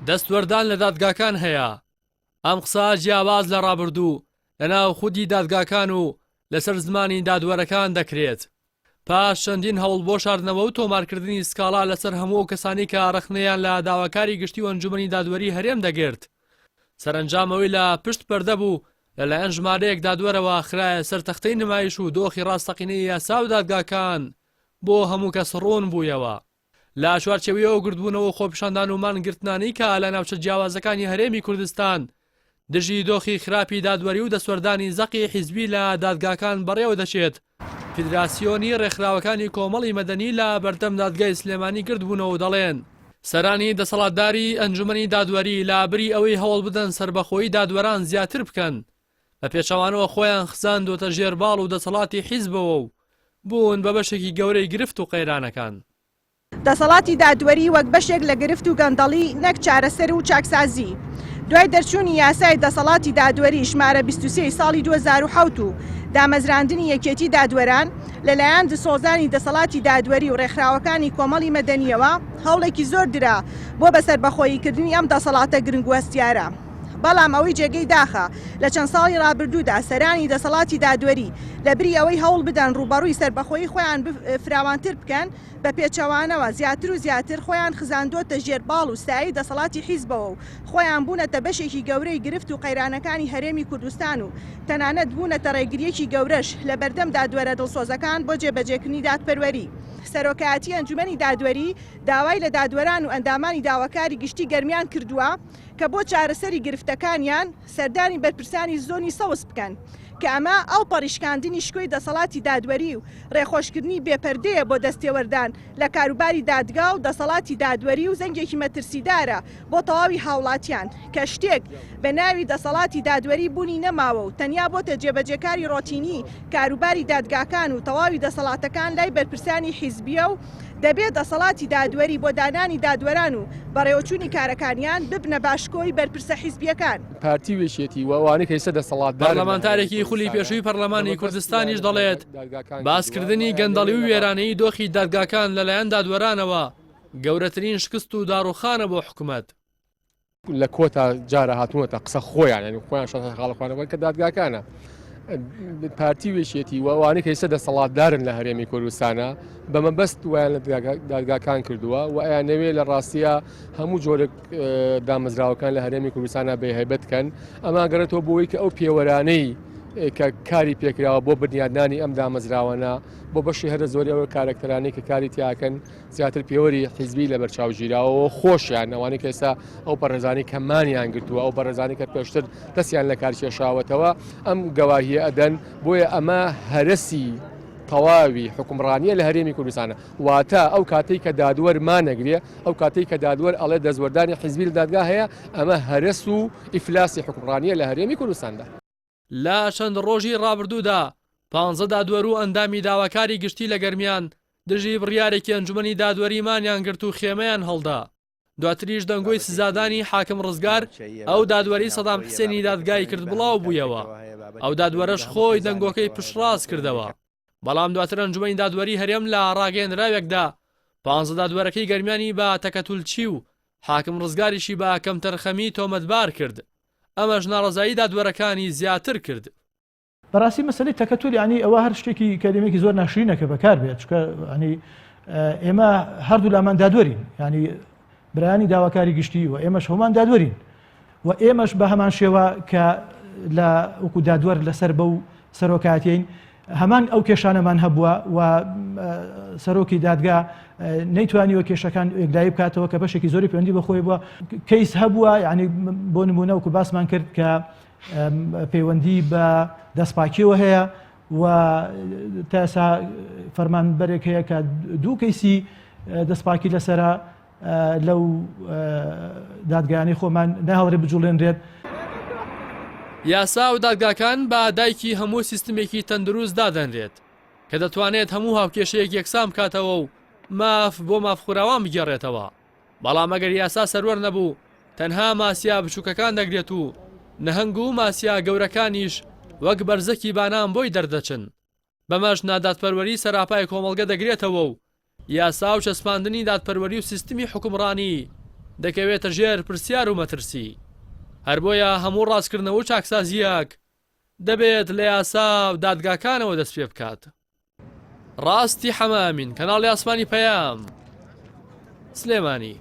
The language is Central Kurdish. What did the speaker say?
دەستوەردان لە دادگاکان هەیە. ئەم قسە جیاواز لە ڕابردوو لەناو خودی دادگاکان و لەسەر زمانی دادوەرەکان دەکرێت. پاش چەندین هەوڵ بۆ شاردنەوە و تۆمارکردنی سکاڵا لەسەر هەموو ئەو کەسانەی کە ڕەخنەیان لە داواکاری گشتی و ئەنجومەنی دادوەری هەرێم دەگرت، سەرەنجام ئەوەی لە پشت پەردە بوو لەلایەن ژمارەیەک دادوەرەوە خرایە سەر تەختەی نمایش و دۆخی ڕاستەقینەی یاسا و دادگاکان بۆ هەموو کەس ڕوون بوویەوە. لە چوارچێوەی ئەو گردبوونەوە و خۆپیشاندان و مانگرتنانەی کە لە ناوچە جیاوازەکانی هەرێمی کوردستان دژی دۆخی خراپی دادوەری و دەستوەردانی زەقی حیزبی لە دادگاکان بەڕێوە دەچێت، فیدراسیۆنی ڕێکخراوەکانی کۆمەڵی مەدەنی لە بەردەم دادگای سلێمانی گردبوونەوە و دەڵێن، سەرانی دەسەڵاتداری ئەنجومەنی دادوەری لە بری ئەوەی هەوڵ بدەن سەربەخۆیی دادوەران زیاتر بکەن، بە پێچەوانەوە خۆیان خزاندۆتە ژێر باڵ و دەسەڵاتی حیزبەوە و بوون بە بەشێکی گەورەی گرفت و قەیرانەکان. دەسەڵاتی دادوەری وەک بەشێک لە گرفت و گەندەڵی نەک چارەسەر و چاکسازی. دوای دەرچوونی یاسای دەسەڵاتی دادوەری ژمارە 23 ی ساڵی 2007 و دامەزراندنی یەکێتی دادوەران، لەلایەن دڵسۆزانی دەسەڵاتی دادوەری و ڕێکخراوەکانی کۆمەڵی مەدەنییەوە هەوڵێکی زۆر درا بۆ بە سەربەخۆییکردنی ئەم دەسەڵاتە گرنگ و هەستیارە. بەڵام ئەوەی جێگەی داخە لە چەند ساڵی ڕابردوودا سەرانی دەسەڵاتی دادوەری لەبری ئەوەی هەوڵ بدەن ڕووبەڕووی سەربەخۆیی خۆیان فراوانتر بکەن، بە پێچەوانەوە زیاتر و زیاتر خۆیان خزاندۆتە ژێر باڵ و سایەی دەسەڵاتی حیزبەوە و خۆیان بوونەتە بەشێکی گەورەی گرفت و قەیرانەکانی هەرێمی کوردستان و تەنانەت بوونەتە ڕێگرییەکی گەورەش لە بەردەم دادوەرە دڵسۆزەکان بۆ جێبەجێکردنی دادپەروەری. سەرۆکایەتی ئەنجومەنی دادوەری داوای لە دادوەران و ئەندامانی داواکاری گشتی گەرمیان کردووە کە بۆ چارەسەری گرفتەکانیان سەردانی بەرپرسانی زۆنی سەوز بکەن، کە ئەمە ئەوپەڕی شکاندنی شکۆی دەسەڵاتی دادوەری و ڕێخۆشکردنی بێ پەردەیە بۆ دەستێوەردان لە کاروباری دادگا و دەسەڵاتی دادوەری و زەنگێکی مەترسیدارە بۆ تەواوی هاوڵاتیان کە شتێک بە ناوی دەسەڵاتی دادوەری بوونی نەماوە و تەنیا بۆتە جێبەجێکاری ڕۆتینی کاروباری دادگاکان و تەواوی دەسەڵاتەکان لای بەرپرسانی حیزبیە و دەبێت دەسەڵاتی دادوەری بۆ دانانی دادوەران و بەڕێوەچوونی کارەکانیان ببنە باشکۆی بەرپرسە حیزبییەکان. پارتی و یەکێتی و ئەوانەی کە ئێستا دەسەڵاتدارن لە هەرێمی پەرلەمانتارێکی خولی کوردستانا پێشووی بە پەرلەمانی مەبەست کوردستانیش وایان لە دەڵێت، دادگاکان کردووە و باسکردنی ئەیانەوێ گەندەڵی لە و وێرانەیی ڕاستی دۆخی دادگاکان لەلایەن دادوەرانەوە گەورەترین شکست و داڕووخانە بۆ حکومەت. لە کۆتا جارە هاتوونەتە قسە خۆیان ینی خۆیان شەڕ خاڵە خوانەوە کە دادگاکانە پارتی وێشێتی و ئەوانەی کە ئێستا دەسەڵاتدارن لە هەرێمی کوردستانە بە مەبەست وایان لە دادگاکان کردووە و ئەیانەوێ لە ڕاستیە هەموو جۆرێک دامەزراوەکان لە هەرێمی کوردستانە بێهیبەت کەن ئەما گەڕێتەوە بۆی کە ئەو پێوەرانەی کە کاری پێکراوە بۆ بنیادنانی ئەم دامەزراوانە بۆ بەشی هەرە زۆری ئەوە کارەکتەرانی کە کاری تیاکەن زیاتر پێوەری حیزبی لەبەرچاو گیراوە خۆشیان ئەوانەی کە ئێستا ئەو بەڕێزانی کە مانیان گرتووە ئەو بەڕێزانی کە پێشتر دەستیان لە کار کێشاوەتەوە ئەم گەواهیە ئەدەن بۆیە ئەمە هەرەسی تەواوی حکومڕانیە لە هەرێمی کوردستانە واتە ئەو کاتێک کە دادوەر مانەگرێ ئەو کاتێک کە دادوەر ئەڵێ دەستوەردانی حیزبی لە دادگا هەیە ئەمە هەرەس و ئیفلاسی حکومڕانیە لە هەرێمی کوردستاندا. لە چەند ڕۆژی ڕابردوودا پانزە دادوەر و ئەندامی داواکاری گشتی لە گەرمیان دژی بڕیارێکی ئەنجومەنی دادوەری مانیان گرت و خێمەیان هەڵدا، دواتریش دەنگۆی سزادانی حاکم ڕزگار ئەو دادوەرەی سەدام حسێنی دادگایی کرد بڵاو بوویەوە، ئەو دادوەرەش خۆی دەنگۆکەی پشتڕاست کردەوە. بەڵام دواتر ئەنجومەنی دادوەری هەرێم لە ڕاگەیەندراوێکدا پانزە دادوەرەکەی گەرمیانی بە تەکەتولچی و حاکم ڕزگاریشی بە کەمتەرخەمی تۆمەتبار کرد، ئەمەش ناڕەزایی دادوەرەکانی زیاتر کرد. بەڕاستی مەسەلەی تەکەتول یانی ئەوە هەر شتێکی کەلیمەیەکی زۆر ناشرینە کە بەکار بێت چونکە ینی ئێمە هەردوو لامان دادوەرین ینی برایانی داواکاری گشتی و ئێمەش هەمان دادوەرین و ئێمەش بە هەمان شێوە کە لە وەکو دادوەر لەسەر بەو سەرۆکاتین هەمان ئەو کێشانەمان هەبووە و سەرۆکی دادگا نەیتوانیوە کێشەکان یەکلایی بکاتەوە کە بەشێکی زۆری پەیوەندی بەخۆی بووە کەیس هەبووە یعنی بۆ نمونە وەکو باسمان کرد کە پەیوەندی بە دەستپاکیەوە هەیە و تا ئێستا فەرمانبەرێک هەیە کە دوو کەیسی دەستپاکی لەسرە لەو دادگایانەی خۆمان ناهێڵرێت بجوڵێنرێت. یاسا و دادگاکان بە دایکی هەموو سیستمێکی تەندروست دادەنرێت کە دەتوانێت هەموو هاوکێشەیەک یەکسان بکاتەوە و ماف بۆ مافخوراوان بگێڕێتەوە، بەڵام ئەگەر یاسا سەروەر نەبوو تەنها ماسییە بچووکەکان دەگرێت و نەهەنگ و ماسییە گەورەکانیش وەک بەرزەکی بانان بۆی دەردەچن. بەمەش نادادپەروەری سەراپای کۆمەڵگە دەگرێتەوە و یاسا و چەسپاندنی دادپەروەری و سیستمی حوکمڕانی. دەکەوێتە ژێر پرسیار و مەترسی. هەر بۆیە هەموو ڕاستکردنەوە و چاکسازییەک دەبێت لە یاسا و دادگاکانەوە دەست پێ بکات. ڕاستی حەمە ئەمین، کەناڵی ئاسمانی پەیام، سلێمانی.